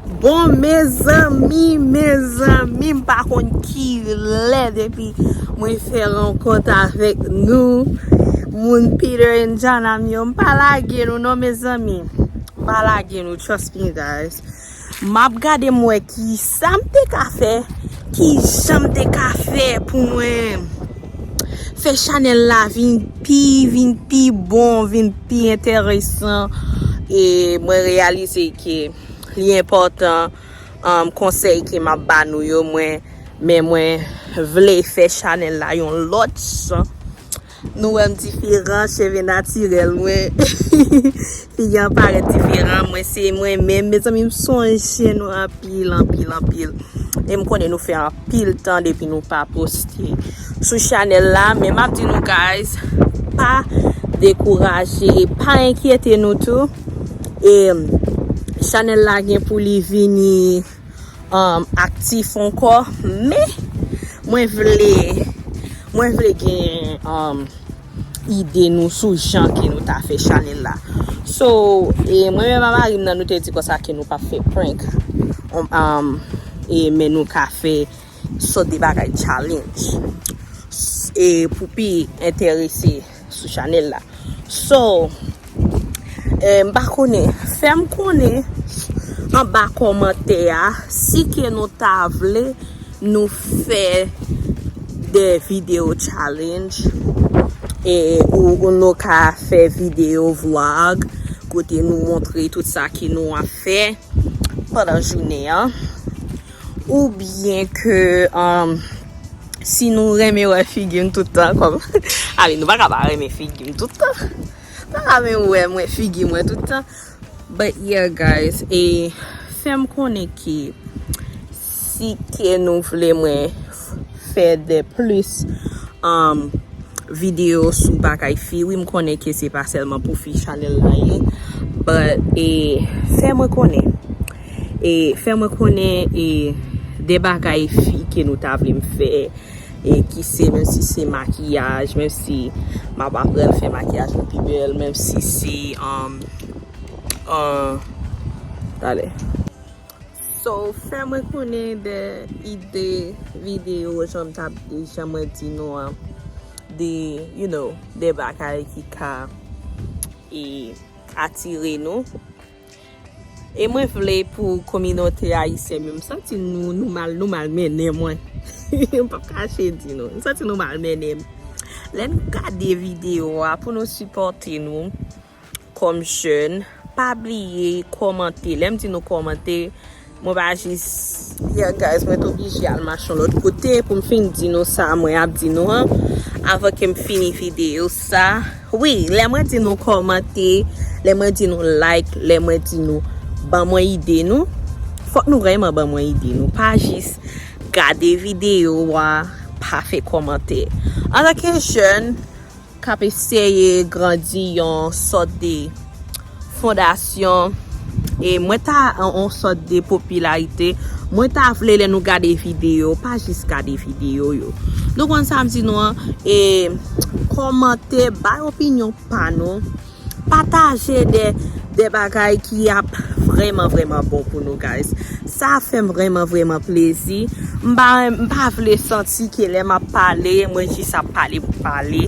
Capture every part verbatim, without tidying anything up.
Bon, mezanmi, mezanmi, m pa konn ki lè depi mwen fè rankont avèk nou, moun Peter and John Am yo. M pa lage nou non, mezanmi. M pa lage nou, trust me, guys. M ap gade m wè ki sa m te ka fè, ki jan m te ka fè pou mwen fè chanèl la vin pi, vin pi bon, vin pi enteresan. E mwen reyalize ke li enpòtan, um, konsèy ke m ap ba nou yo, mwen, men mwen vle fè chanèl la yon lòt jan. Nou wè m diferan, cheve natirèl mwen. Figi an parèt diferan, mwen se mwen menm. Mezanmi, m sonje nou anpil, anpil, anpil. E m konnen nou fè anpil tan depi nou pa poste sou chanèl la. Men m ap di nou, guys, pa dekouraje, pa enkyete nou tou. E chanèl la gen pou li vini, um, aktif ankò, men mwen vle, mwen vle gen, um, ide nou sou jan ke nou ta fè chanèl la. So, e mwen menm ak mari m nan, nou te di konsa ke nou p ap fè prank. Um, um, e men nou ka fè sòt de bagay challenge. S-, e pou pi enterese sou chanèl la. So, eh, m pa konnen, fè m konnen anba kòmantè a si ke nou ta vle nou fè de videyo challenge, e ou, ou nou ka fè videyo vlog kote nou montre tout sa ke nou ap fè pandan jounen an. Oubyen ke, um, si nou renmen wè figi m tout tan, kòm, I mean, nou pa ka pa renmen figi m tout tan. Pa ka menm wè mwen figi mwen tout tan. But yeah, guys, e fè m konnen ke si ke nou vle mwen f-, fè de plis, um, videyo sou bagay fi, wi, m konnen ke se pa sèlman pou fi chanèl la ye, but, e, fè mwen konnen. E, fè mwen konnen, e, de bagay fi ke nou ta vle m fè, e, ki se, menm si se makiyaj, menm si m ap aprann fè makiyaj mwen pi bèl, menm si se, um, uh, talè. So, fè mwen konnen de ide videyo, jan m t ap, jan mwen di nou an, de, you know, de bagay ki ka, e, atire nou. E mwen vle pou kominote ayisyen, men m santi nou, nou mal, nou mal mennen mwen. M p ap kache di nou. M santi nou mal mennen m. Lè n gade videyo a, pou nou sipòte nou kòm jèn, pa bliye kòmante. Lè m di nou kòmante, mwen pa jis, yeah, guys, mwen t oblije al mache yon lòt kote pou m fin di nou sa mwen ap di nou an, avan ke m fini videyo sa. Wi, lè mwen di nou kòmante, lè mwen di nou like, lè mwen di nou ban mwen ide nou, fòk nou vrèman ban mwen ide nou. Pa jis gade videyo a, pa fè kòmantè. Antanke jèn k ap eseye grandi yon sòt de fondasyon, e mwen ta an yon sòt de popilarite, mwen ta vle lè nou gade videyo, pa jis gade videyo yo. Nou konn sa m di nou an, e kòmante, bay opinyon pa nou, pataje de, de bagay ki ap vrèman, vrèman bon pou nou, guys. Sa fè m vrèman, vrèman plezi. M pa, m pa vle santi ke lè m ap pale, mwen jis ap pale pou pale.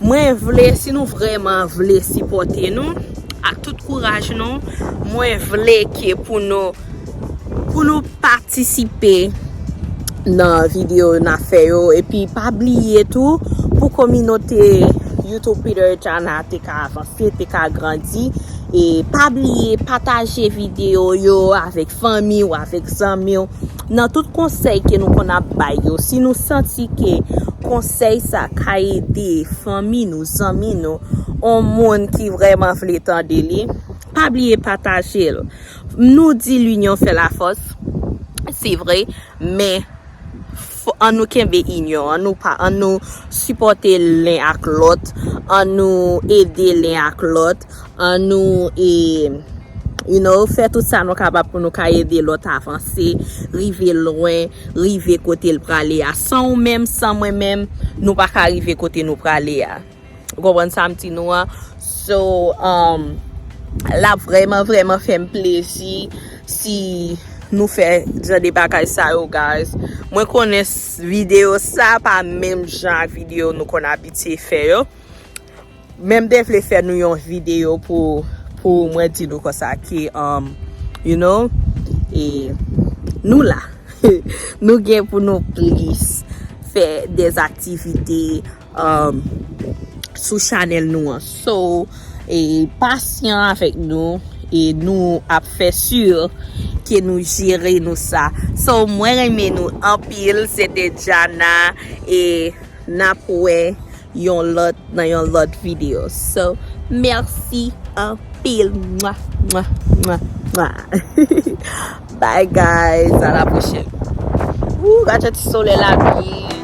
Mwen vle, si nou vrèman vle sipòte nou, ak tout kouraj nou, mwen vle ke pou nou, pou nou patisipe nan videyo n ap fè yo. Epi pa bliye tou, pou kominote YouTube Peter Jana te ka avanse, te ka grandi, e pa bliye pataje videyo yo avèk fanmi w, avèk zanmi w. Nan tout konsèy ke nou konn ap bay yo, si nou santi ke konsèy sa ka ede fanmi nou, zanmi nou, on moun ki vrèman vle tande li, pa bliye pataje l. Nou di l'union fait la force, se vre, men fò, an nou kenbe inyon, an nou pa, an nou sipòte len ak lòt, an nou ede len ak lòt, an nou, e, you know, fè tout sa nou kapab pou nou ka ede lòt avanse, rive lwen, rive kote l prale a. San ou menm, san mwen menm, nou pa ka rive kote nou prale a. Ou konprann sa m di nou an? So, um, l ap vrèman, vrèman fè m plezi si nou fè jan de bagay sa yo, guys. Mwen konnen s- videyo sa pa menm jan ak videyo nou konn abitye fè yo. Men m te vle fè nou yon videyo pou pou mwen di nou konsa ke, um, you know, e nou la. Nou gen pou nou plis fè des aktivite, um, sou chanèl nou an. So, e pasyan avèk nou e nou ap fè si ke nou jere nou sa. So, mwen renmen nou anpil, se te Jana, e n ap wè yon lòt nan yon lòt videyo. So, mèsi anpil. Mwa, mwa, mwa, mwa. Bye guys, à la prochaine. Ooh, gade ti solèy la byen.